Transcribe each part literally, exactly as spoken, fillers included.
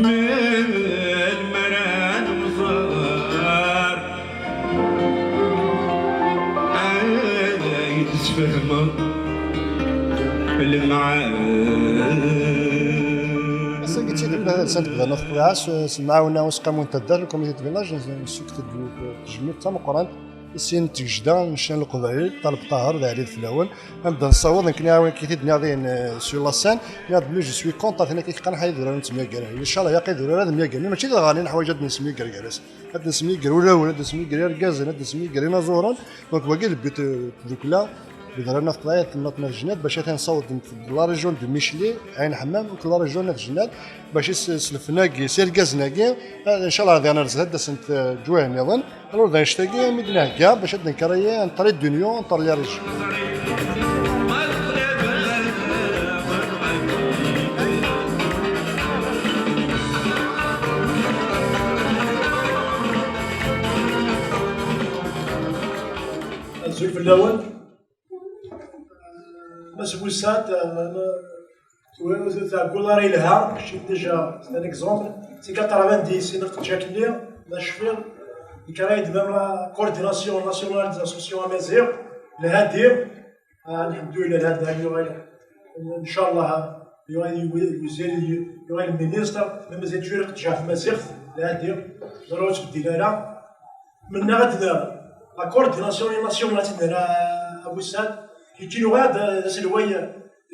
Melmi ara nemẓer, ay d-tesfehmeḍ lemɛad. Ass-agi d tidukla tadelsant bdan ɣef ṭṭbiɛa s, s lemɛawna useqqamu n taddart, le comité de village, nessukket-d tejmilt tameqqrant i sin n tgejda n ccan n Leqbayel, Ṭaleb Ṭaher d Ɛli Ideflawen, anda nessaweḍ nekni, awi-k-id-nniɣ dayen, euh, sur la scène, nniɣ-d belli je suis contre aten akka yeqqaren ḥayd ur ara nettemyager. Ncallah yaqid ur ara ad myager, mačči d aɣanin ḥwaǧ ad nesmyager gar-asen. Ad nesmeyger ulawen, ad nesmeyger irgazen, ad nesmeyger inaẓuren. Donc wagi d but, euh, tdukla, Bedran At Ṭlayat, Nat At Jnad, bac atan sawḍent la région de Michlin, Ɛin Ḥemmam, akked la région n At Jnad, bac is-, s lefnag, s irgazen-agi, ah, ncallah diɣen ar zdat ad d-asent, euh, ǧwahi nniḍen. Alors d annect-agi mi d-nhegga bac ad d-nekker aya, un trait d'union entre les régions. Azul fell-awen. Mass Bussat, euh, tɛeggul ara yelha, kečč déjà, c'est un exemple. Si quatre-vingt-dix, i neqǧak-nni, ma cfiɣ, nekk ara yedmem la coordination nationale des associations amaziɣ, lhadi, ah, alḥemdulillah, lhadi yuɣal, ncallah, yuɣal wezir, yuɣal ministre, ma mazal toujours iqeddec ɣef tmaziɣt, lhadi, ẓer ur tbeddil ara. Mennaɣ ad d-nerr la coordination nationale, ad tt-id-nerr a Bussat. Keččini uɣal d, d aselway n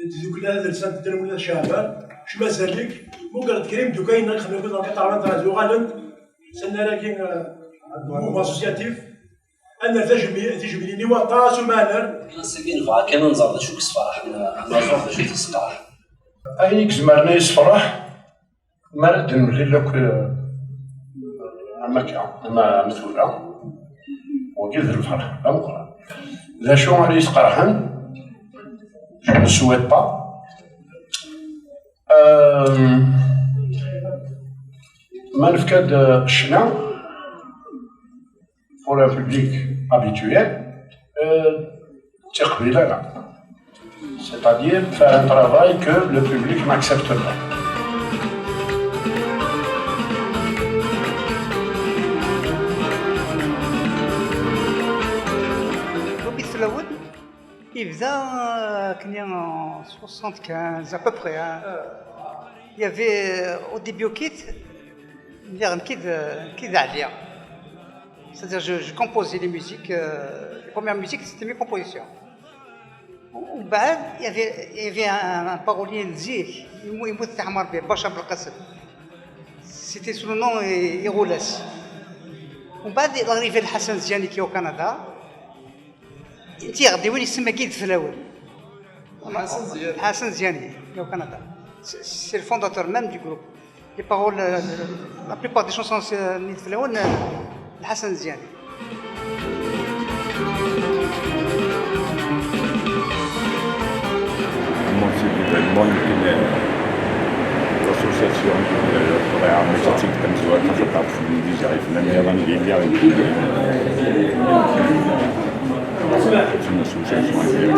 tdukla tadelsant Dda Lmulud At Ceɛban. Kečč mazal-ik, mugreḍ kra imeddukal-nneɣ i ixedmen deg quatre-vingt-treize, uɣalen s annar-agi, euh, mouvement associatif. Ad nerr tajmi-, tijmilin i waṭas umaɛnar. Ass-agi nebɣa kan ad nẓer d acu i yessefraḥen, ad nẓer d acu i t-yesqerḥen. Ayen i izemren ad yessefreḥ, mi ara d-nemlil akk, eh, am akka, am, am tura, wagi d lferḥ d ameqqran. D acu ara yesqerḥen? Je ne souhaite pas. Euh, ma nefka-d, eh, ccna, pour un public habitué, euh, d tiqbilat-a. C'est-à-dire faire un travail que le public n'accepte pas. Groupe Ideflawen, yebda, euh, akken en soixante-quinze à peu près, hein. Il y avait, euh, au début, au kit, il y a un kit, euh, kit d'Alia. C'est-à-dire, je, je composais les musiques, euh, les premières musiques, c'était mes compositions. ومن بعد, il y avait, il y avait un, un parolier n zik, يمو-, يموت تاع مربي, Bachar Belkacem. C'était sous le nom, euh, Iroulas. ومن بعد, il arrivait Hassan Ziani qui est au Canada. انت غدي وين يسمى كيد في الاول؟ حسن زياني. حسن زياني, qui est au Canada. C'est, c'est le fondateur même du groupe. Les paroles, euh, la plupart des chansons, c'est, euh, نيت في الأول, euh, الحسن الزياني. Moi, c'est des événements, une, euh, l'association, euh, الطبيعة، ماشي تيك تمزوات، خاطر تعرف شنو ديجا، يفنان، يلا، نجي، نجي، نجي. C'est une association, euh,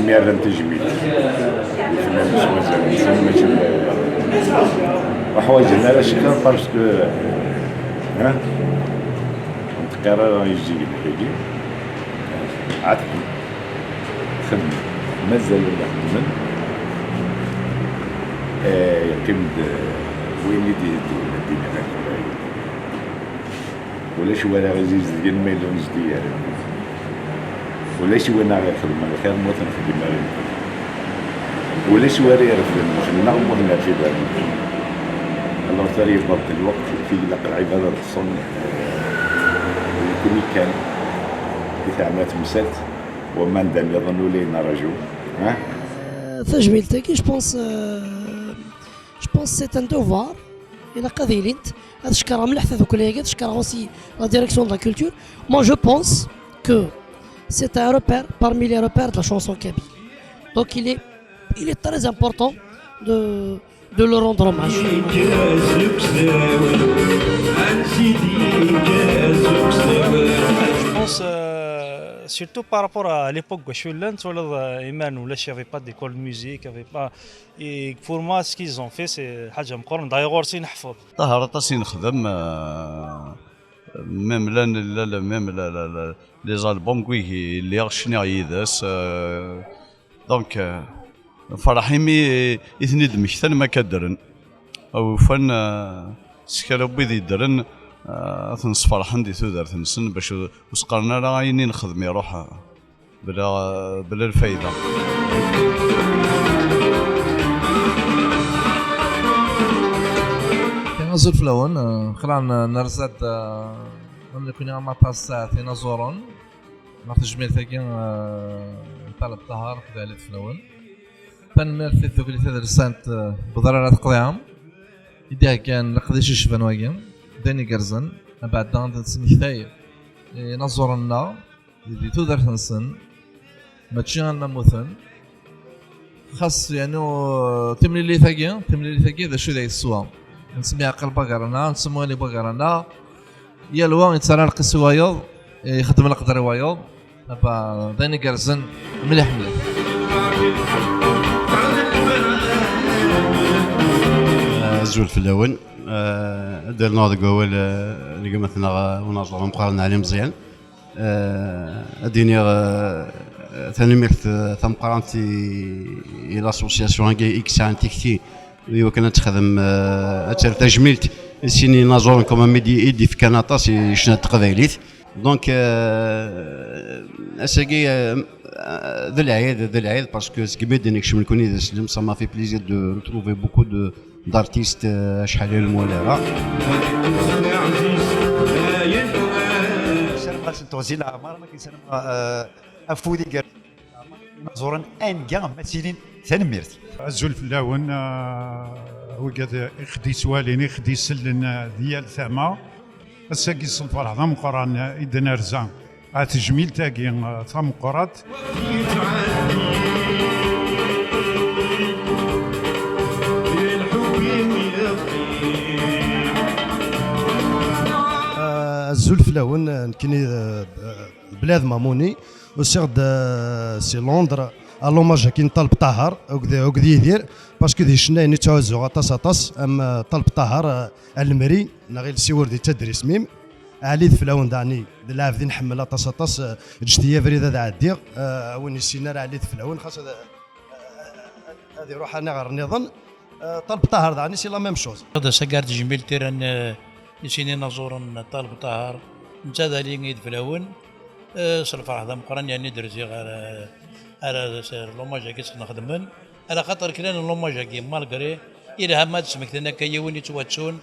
Mi ara n tejmilt. Ur tellam s wazal-nsen, mačči d, ur ḥwaǧen ara cekkeṛ parce que, ha? Ur neqqir ara yejjigel dagi. Ɛetben. Xedmen. Mazal ad xedmen. Eh, yeqqim-d, eh, wayen i d-yeddun ad d-iniɣ akka. Ulac wara izizdigen ma yella ur nezdi ara. Ulac win ara ixedmen lxir ma ur t-nexdim ara nekni. Ulac wara irefden lfenn-nneɣ ma ur t-nerfid ara nekni. Alors, tura yewweḍ-d lweqt i ilaq lɛibad ad ṭṭsen, eh, d nekni kan i teɛna temsalt, wamma anda nniḍen ula yenraju. Ha? Euh, tajmilt-agi, je pense, euh, je pense c'est un devoir. Ilaq ad ilint. Ad cekkreɣ mliḥ tadukli-agi, ad cekkreɣ aussi la direction de la culture. Moi, je pense que c'est un repère parmi les repères de la chanson kabyle. Donc, il est, il est très important de, de leur rendre hommage. Je pense, euh, Surtout par rapport à l'époque, quand je suis là, tu vois, il y avait pas d'école de musique, il y avait pas. Et pour moi, ce qu'ils ont fait, c'est حاجة مقرن. D'ailleurs, aussi, نحفظ. Ṭaher aṭas i nexdem, euh, même la, la, la, même la, la, la, les albums, oui, lliɣ cniɣ yid-s, euh, donc, euh, ferḥ imi i ten-id-mmektan ma akka ddren. Ufan, eh, s kra n wid yeddren, eh, ad ten-sferḥen di tudert-nsen, bac ur s-qqaren ara ayen i nexdem iruḥ, eh, bla, bla lfayda. Azul fell-awen, eh, xlan, eh, nerza-d, eh, am nekni am aṭas saɛet inaẓuren. Ɣef tejmilt-agi, eh, n Ṭaleb Ṭaher akked Ɛli Flawen. Tanemmirt i tdukli tadelsant, eh, n Uḍrar At Qḍiɛa i d-iheggan leqdic icban wagi, d ayen igerrzen. Abeɛda ad d-nesmektay inaẓuren-nneɣ di, di tudert-nsen, mačči alma mmuten. Xas, yeɛni, timlilit-agi, timlilit-agi d acu i d ay teswa? Nettemyeɛqal bagar-nneɣ, nettemwali bagar-nneɣ. Yal wa yettarra lqis i wayeḍ, ixeddem leqder i wayeḍ. Apa, d ayen igerrzen mliḥ, mliḥ. Azul fell-awen. Eh, ad d-rnuɣ deg wawal, eh, n gma-tneɣ, eh, unaẓur ameqqran Ɛli Meẓyan. Eh, ad d-iniɣ, eh, tanemmirt, eh, tameqqrant i, i l'association-agi i yesɛan tikti i wakken ad texdem, eh, ad terr tajmilt i sin inaẓuren comme ami i d-, i d-ifkan aṭas i ccna n teqbaylit. Donc, eh, ass-agi, eh, d lɛid, d lɛid, parce que segmi d-nekcem nekni d aslem, ça m'a fait plaisir de retrouver beaucoup de, d'artistes, eh, acḥal i ur nemwali ara. Ssarameɣ-asen tuɣzi leɛmer, ma k-ssarameɣ, eh, afud igerrzen. Inaẓuren anga ma ttilin, tanemmirt. Azul fell-awen, eh, wigad i ɣ-d-yettwalin, i ɣ-d-isellen, eh, di yal tama. Ass-agi s lferḥ d ameqqran, eh, i d-nerza ɣer tejmilt-agi, eh, tameqqrant. Eh, azul fell-awen, eh, nekkini, eh, Blad Mamuni. Usiɣ-d, euh, si Londres, à l'hommage-agi n Ṭaleb Ṭaher, akked, akked Yidir, parce que d icennayen i ttɛuzzuɣ aṭas, aṭas, am, euh, Ṭaleb Ṭaher, euh, Almeri, neɣ Iles Iwurdi d tadrismim, Ɛli d Flawen daɣni, d lɛebd i nḥemmel aṭas, aṭas, euh, ǧǧet-iyi abrid ad ɛeddiɣ, euh, a win yessinen ara Ɛli d Flawen, xas ad, ad iruḥ anaɣer nniḍen. Eh, Ṭaleb Ṭaher daɣen, c'est la même chose. Ad as-agar tejmilt i ran, eh, i sin inaẓuren n Ṭaleb Ṭaher, netta d Ali i d Flawen, eh, s lferḥ d ameqqran yerni d-rziɣ ara, ara s-, l'hommage-agi s-nxedmen, ala xaṭer kra n l'hommage-agi, malgré ilha ma d-smektan akka yiwen yettwattun,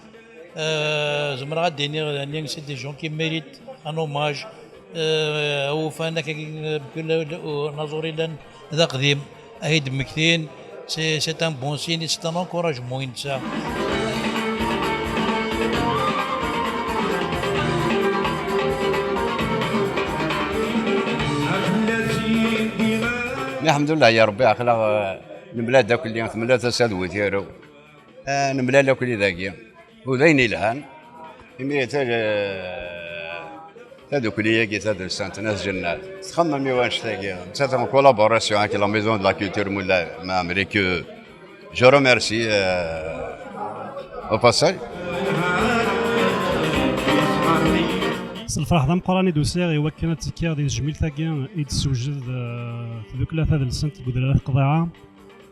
eh, zemreɣ ad d-iniɣ, yani, c'est des gens qui méritent un hommage, eh, awufan akka, eh, mkul, eh, naẓur illan d aqdim. Ay d-mmektin, c'est, c'est un bon signe, c'est un encouragement i netta. Lḥemdullah ya Rebbi, aql-aɣ, eh, nemlal-d akk-, temlal tasa d wetyaru. Eh, nemlal akk-, dagi. U d ayen ilhan. Imi ta-, tadukli-agi tadelsant n At Jennad, txemmem i wanect-agi. Nettat en collaboration avec la Maison de la Culture Moulay Maamri, que je remercie, euh, au passage. S lferḥ d ameqqran i d-usiɣ i wakken ad tekkiɣ di tejmilt-agi i d-tessewjed, eh, tdukla tadelsant deg udrar At Qḍiɛa.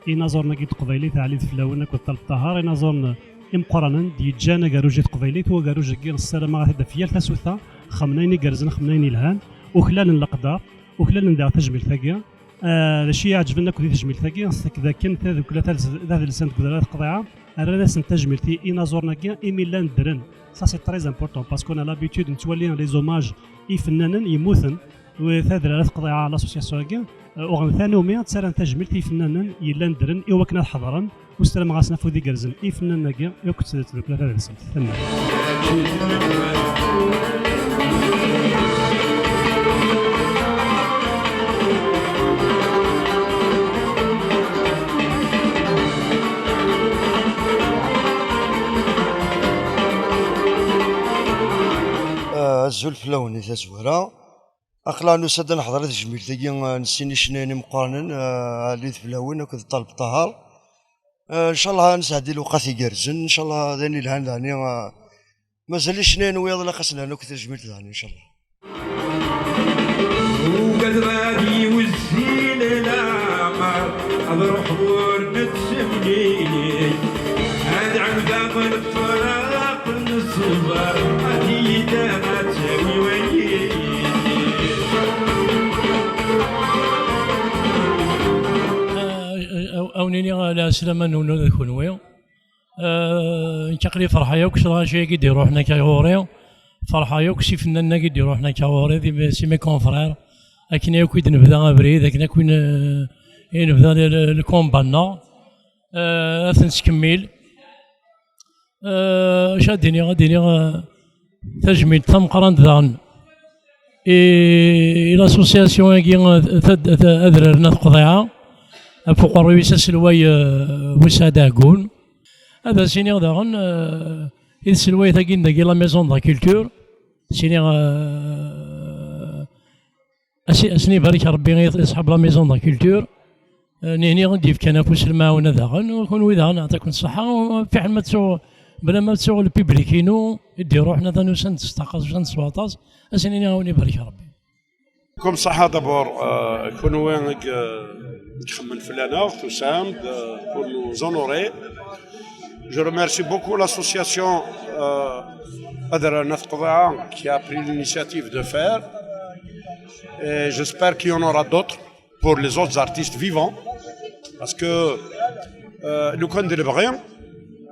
Inaẓuren-agi n teqbaylit, Ɛli d Flawen akked Ṭaleb Ṭaher, inaẓuren imeqqranen d-yeǧǧan agerruj i teqbaylit, u agerruj-agi ssarameɣ ad t-id-af yal tasuta, xemmen ayen igerrzen, xemmen ayen yelhan, uklalen leqder, uklalen daɣ tajmilt-agi. Ah, d acu i yi-iɛeǧben akk di tejmilt-agi, seg d akken tadukla tadelsant deg udrar At Qḍiɛa, rran-asen tajmilt i inaẓuren-agi imi llan ddren. Ça, c'est très important, parce qu'on a l'habitude nettwali les hommages i ifennanen yemmuten, Tadra At Qḍiɛa, l'association-agi, uɣen tanumi ttarran tajmilt i yifennanen yellan ddren i wakken ad ḥeḍren, u ssarameɣ-asen afud igerrzen i yifennanen-agi akk d tdukla tadelsant. Tanemmirt. Ah, azul fell-awen i tazwara. Aql-aɣ nusa-d ad neḥḍer i tejmilt-agi, eh, n sin icennayen imeqqranen, eh, Ɛli Teflawin akked Ṭaleb Ṭaher. Eh, ncallah ad nesɛeddi lewqat igerrzen, ncallah d ayen yelhan daɣen, eh, mazal icennayen wiyaḍ ilaq ad sen-nernu akked tejmilt daɣen, ncallah. Ugadeɣ ad iwezzil leɛmer, ad ruḥeɣ ur nettemlili, ad ɛawdeɣ lefraq n ṣṣber, ad iyi-d-tawi wayi. A, a, a wen-iniɣ lɛeslama-nwen ula d kenwi. Eh, nekk aql-i ferḥeɣ akk s lɣaci-agi d-iruḥen akka ɣur-i. Ferḥeɣ akk s ifennanen-agi d-iruḥen akka ɣur-i, d imi-, s mes confrères. Akken akk i d-nebda abrid, akken akk i n-, i nebda le, le, le combat-nneɣ. Eh, ad t-nettkemmil. Eh, acu ad d-iniɣ? Ad d-iniɣ, eh, tajmilt tameqqrant daɣen i, i l'association-agi, eh, tad-, ta-, Adrar n At Qḍiɛa, ɣef uqerruy-is aselway, eh, Busaɛd Ɛeggun. Ad as-iniɣ daɣen, eh, i tselwayt-agi n dagi, la maison de la culture, ad s-iniɣ, eh, As-, asen ibarek Rebbi i, i ṣḥab la maison de la culture, eh, nihni i d-yefkan afus lemɛawna daɣen, u kunwi daɣen, yeɛṭikum ṣṣeḥḥa, u fiḥel ma ttuɣ, bla ma ttuɣ le public-inu, i d-iruḥen, atan usan-d s ṭṭaqa, usan-d s waṭas, asen iniɣ a wen ibarek Rebbi. Comme ça, d'abord, euh, kunwi i, euh, i ixemmen fell-aneɣ, tusam-d, euh, pour nous honorer. Je remercie beaucoup l'association, euh, Adrar n At Qḍiɛa qui a pris l'initiative de faire. Et j'espère qu'il y en aura d'autres pour les autres artistes vivants. Parce que, euh, lukan d lebɣi,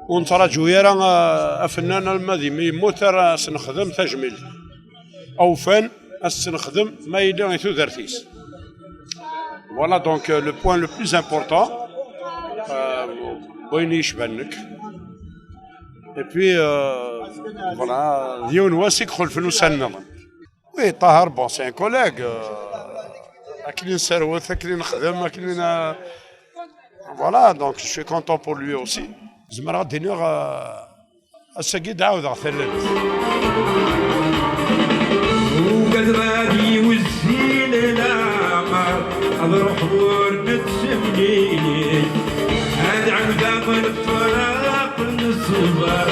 ur nettraǧu ara, euh, afennan alma d imi yemmut ara s-nexdem tajmilt. Awfan, ad s-nexdem ma yella i tudert-is. Voilà donc, euh, le point le plus important, euh, wayen i yecban nekk. Et puis, euh, voilà, d yiwen wass i ixulfen ussan nniḍen. Oui, Tahar, bon, c'est un collègue. Euh, akken i nesserwet, akken i nexdem, akken i na-, voilà, donc je suis content pour lui aussi. Zemreɣ ad d-iniɣ, euh, ass-agi d-ɛawdeɣ talalit. Ugadeɣ ad iwezzil leɛmer, ad ruḥeɣ ur nettemlili, ad ɛawdeɣ lefraq n ṣṣber,